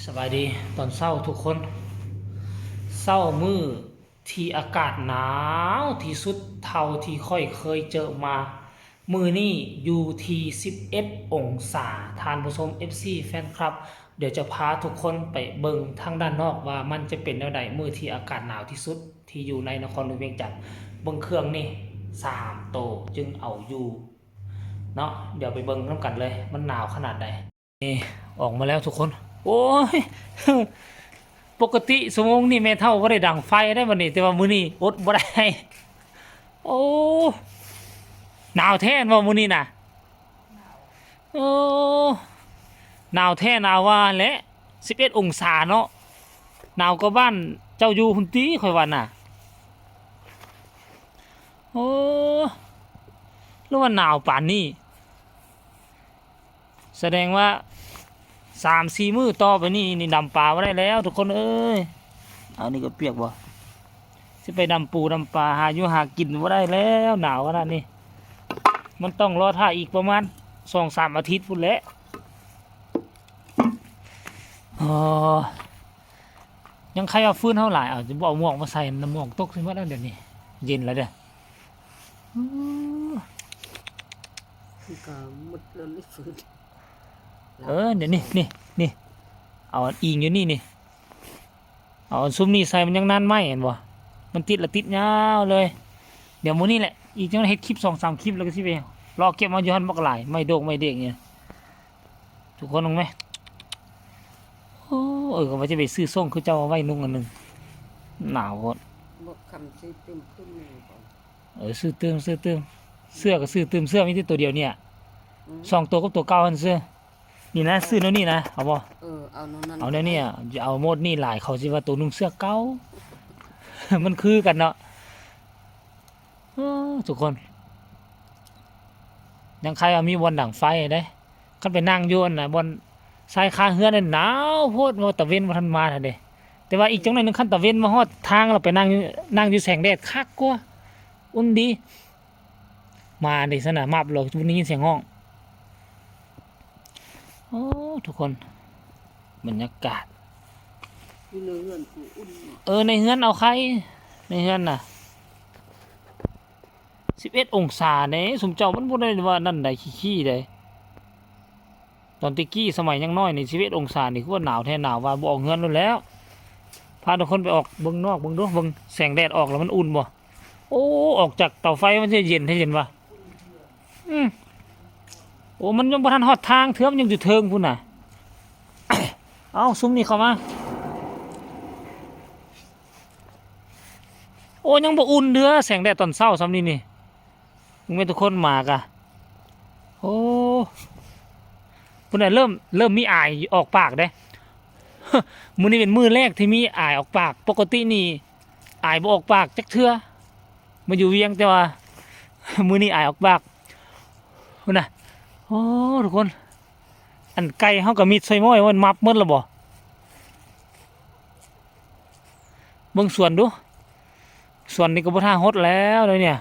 ສະບາຍດີຕອນເຊົ້າທຸກຄົນ. ເຊົ້າມື້ທີ່ອາກາດໜາວທີ່ສຸດເທົ່າທີ່ຂ້ອຍເຄີຍເຈີມາ. ມື້ນີ້ຢູ່ທີ່ສິບເອັດອົງສາ. ທ່ານຜູ້ຊົມ ເອັຟຊີ ແຟນຄລັບ, ດຽວຈະພາທຸກຄົນໄປເບິ່ງທາງດ້ານນອກວ່າມັນຈະເປັນແນວໃດ ມື້ທີ່ອາກາດໜາວທີ່ສຸດທີ່ຢູ່ໃນນະຄອນຫຼວງວຽງຈັນ. ເບິ່ງເຄື່ອງນີ້ ສາມໂຕຈຶ່ງເອົາຢູ່ເນາະ. ດຽວໄປເບິ່ງນຳກັນເລີຍ ມັນໜາວຂະໜາດໃດ. ນີ້ອອກມາແລ້ວທຸກຄົນ. ໂອ້ຍ ປົກກະຕິຊົ່ວໂມງນີ້ແມ່ເຖົ້າບໍ່ໄດ້ດັງໄຟໄດ໋ບັດນີ້, ແຕ່ວ່າມື້ນີ້ອົດບໍ່ໄດ້. ໂອ້ ໜາວແທ້ແມ່ນບໍ່ມື້ນີ້ນະ? ໂອ້ ໜາວແທ້ໜາວວ່າແຫຼະ, ສິບເອັດອົງສາເນາະ. ໜາວກວ່າບ້ານເຈົ້າຢູ່ພຸ້ນຕິ ຂ້ອຍວ່ານະ. ໂອ້ ຫຼືວ່າໜາວປານນີ້? ສະແດງວ່າສາມສີ່ມື້ຕໍ່ໄປນີ້ ນີ້ດຳປາບໍ່ໄດ້ແລ້ວທຸກຄົນເອີຍ. ເອົາ ນີ້ກໍປຽກບໍ່? ຊິໄປດຳປູດຳປາ ຫາຢູ່ຫາກິນບໍ່ໄດ້ແລ້ວ ໜາວຂະໜາດນີ້. ມັນຕ້ອງລໍຖ້າອີກປະມານສອງສາມອາທິດພຸ້ນແຫຼະ. ເອີ ຍັງໃຄວ່າຟືນເຮົາຫຼາຍ ເອົາ ຈະບໍ່ເອົາໝວກມາໃສ່ ນ້ຳໝວກຕົກໃສ່ໝົດແລ້ວ. ດຽວນີ້ເຢັນແລ້ວເດີ້. ອື ມັນກໍໝົດແລ້ວນີ້ຟືນ. ເອີ ດຽວນີ້ ນີ້ ນີ້ ເອົາອັນອີງຢູ່ນີ້ ນີ້ ເອົາອັນຊຸມນີ້ໃສ່ ມັນຍັງນານໄໝ້ ເຫັນບໍ່? ມັນຕິດລະຕິດຍາວເລີຍ. ດຽວມື້ນີ້ແຫຼະ ອີກຈັກໜ້ອຍເຮັດຄລິບສອງສາມຄລິບ ແລ້ວກໍຊິໄປເລາະເກັບມາຢູ່ຫັ້ນບັກຫຼາຍ ໄມ້ໂດກໄມ້ເດັກນີ້. ທຸກຄົນເບິ່ງແມ. ໂອ້ ເອີ ກໍວ່າຈະໄປຊື້ໂສ້ງຄືເຈົ້າເອົາໄວ້ນຸ່ງອັນໜຶ່ງ ໜາວໂພດ. ບໍ່ ຄຳຊື້ຕື່ມຂຶ້ນແມ່ນບໍ່? ເອີ ຊື້ຕື່ມ ຊື້ຕື່ມ. ເສື້ອກໍຊື້ຕື່ມ ເສື້ອມີແຕ່ໂຕດຽວນີ້ອະ. ອືມ ສອງໂຕກັບໂຕເກົ່າຫັ້ນຊື່. ນີ້ນະ ຊື້ແນວນີ້ນະ ເອົາບໍ່? ເອີ ເອົາແນວນັ້ນ ເອົາແນວນີ້ອະ. ຢ່າເອົາໂມດນີ້ຫຼາຍ ເຂົາຊິວ່າໂຕນຸ່ງເສື້ອເກົ່າ. ມັນຄືກັນເນາະ. ເອີ ທຸກຄົນ ຍັງໃຄວ່າມີບ່ອນດັງໄຟເດ້. ຄັນໄປນັ່ງຢູ່ອັນນະ ບ່ອນຊາຍຄາເຮືອນນັ້ນໜາວໂພດ ວ່າຕາເວັນບໍ່ທັນມາຫັ້ນເດ້. ແຕ່ວ່າອີກຈັກໜ້ອຍໜຶ່ງ ຄັນຕາເວັນມາຮອດທາງ ແລ້ວໄປນັ່ງຢູ່ ນັ່ງຢູ່ແສງແດດຄັກກວ່າ ອຸ່ນດີ. ມາເດ້ຊັ້ນນະ ມັບໂລດ ບໍ່ໄດ້ຍິນສຽງຮ້ອງ. ໂອ້ ທຸກຄົນ ບັນຍາກາດ ຢູ່ໃນເຮືອນກໍອຸ່ນເນາະ. ເອີ ໃນເຮືອນເອົາໄຄ ໃນເຮືອນນະ. ສິບເອັດອົງສາເດ້ ຊຸມເຈົ້າມັນບໍ່ໄດ້ວ່ານັ້ນໃດ ຂີ້ໆໃດ. ຕອນແຕ່ກີ້ສະໄໝຍັງນ້ອຍນີ້ ສິບເອັດອົງສານີ້ ຄືວ່າໜາວແທ້ໜາວວ່າ ບໍ່ອອກເຮືອນໂລດແລ້ວ. ພາທຸກຄົນໄປອອກເບິ່ງນອກເບິ່ງດູ ເບິ່ງແສງແດດອອກແລ້ວມັນອຸ່ນບໍ່? ໂອ້ ອອກຈາກເຕົາໄຟມັນຈະເຢັນແທ້ເຢັນວ່າ. ອືມ ໂອ້ ມັນຍັງບໍ່ທັນຮອດທາງເທື່ອ ມັນຍັງຢູ່ເທິງພຸ້ນນະ. ເອົ້າ ຊຸມນີ້ເຂົ້າມາ. ໂອ້ ຍັງບໍ່ອຸ່ນເທື່ອ ແສງແດດຕອນເຊົ້າຊ່ຳນີ້ນີ້. ເບິ່ງແມ່ນທຸກຄົນ ໝາກະ ໂອ້ ພຸ້ນນະ ເລີ່ມ ເລີ່ມມີອາຍອອກປາກເດ້. ມື້ນີ້ເປັນມື້ແລກທີ່ມີອາຍອອກປາກ ປົກກະຕິນີ້ອາຍບໍ່ອອກປາກຈັກເທື່ອ ມາຢູ່ວຽງ ແຕ່ວ່າມື້ນີ້ອາຍອອກປາກ. ພຸ້ນນະ ໂອ້ ທຸກຄົນ ອັນໄກ່ເຮົາກໍມິດໃສ່ໝ້ອຍ ມັນມັບໝົດແລ້ວບໍ່? ເບິ່ງສວນດູ ສວນນີ້ກໍບໍ່ທ່າຫົດແລ້ວເດ້ນີ້.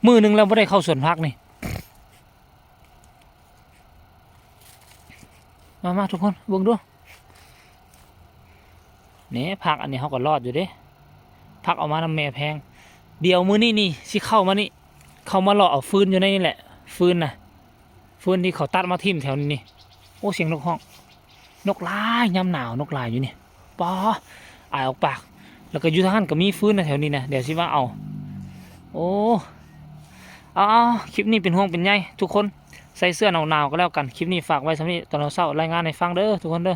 ມື້ໜຶ່ງແລ້ວບໍ່ໄດ້ເຂົ້າສວນຜັກນີ້. ມາ ມາ ທຸກຄົນເບິ່ງດູ. ນີ້ ຜັກອັນນີ້ເຮົາກໍລອດຢູ່ເດ້. ຜັກເອົາມານຳແມ່ແພງ. ດຽວມື້ນີ້ນີ້ຊິເຂົ້າມານີ້ ເຂົ້າມາເລາະເອົາຟືນຢູ່ໃນນີ້ແຫຼະ. ຟືນນະ ຟືນທີ່ເຂົາຕັດມາຖິ້ມແຖວນີ້ນີ້. ໂອ້ ສຽງນົກຮ້ອງ. ນົກຫຼາຍ ຍາມໜາວນົກຫຼາຍຢູ່ນີ້. ປາ ອາຍອອກປາກ. ແລ້ວກໍຢູ່ທາງນັ້ນກໍມີຟືນນະແຖວນີ້ນະ. ດຽວຊິມາເອົາ. ໂອ້ ເອົາໆ ຄລິບນີ້ເປັນຫ່ວງເປັນໃຍທຸກຄົນ. ໃສ່ເສື້ອໜາວໆກໍແລ້ວກັນ. ຄລິບນີ້ຝາກໄວ້ຊ່ຳນີ້ ຕອນເຊົ້າໆ ລາຍງານໃຫ້ຟັງເດີທຸກຄົນເດີ.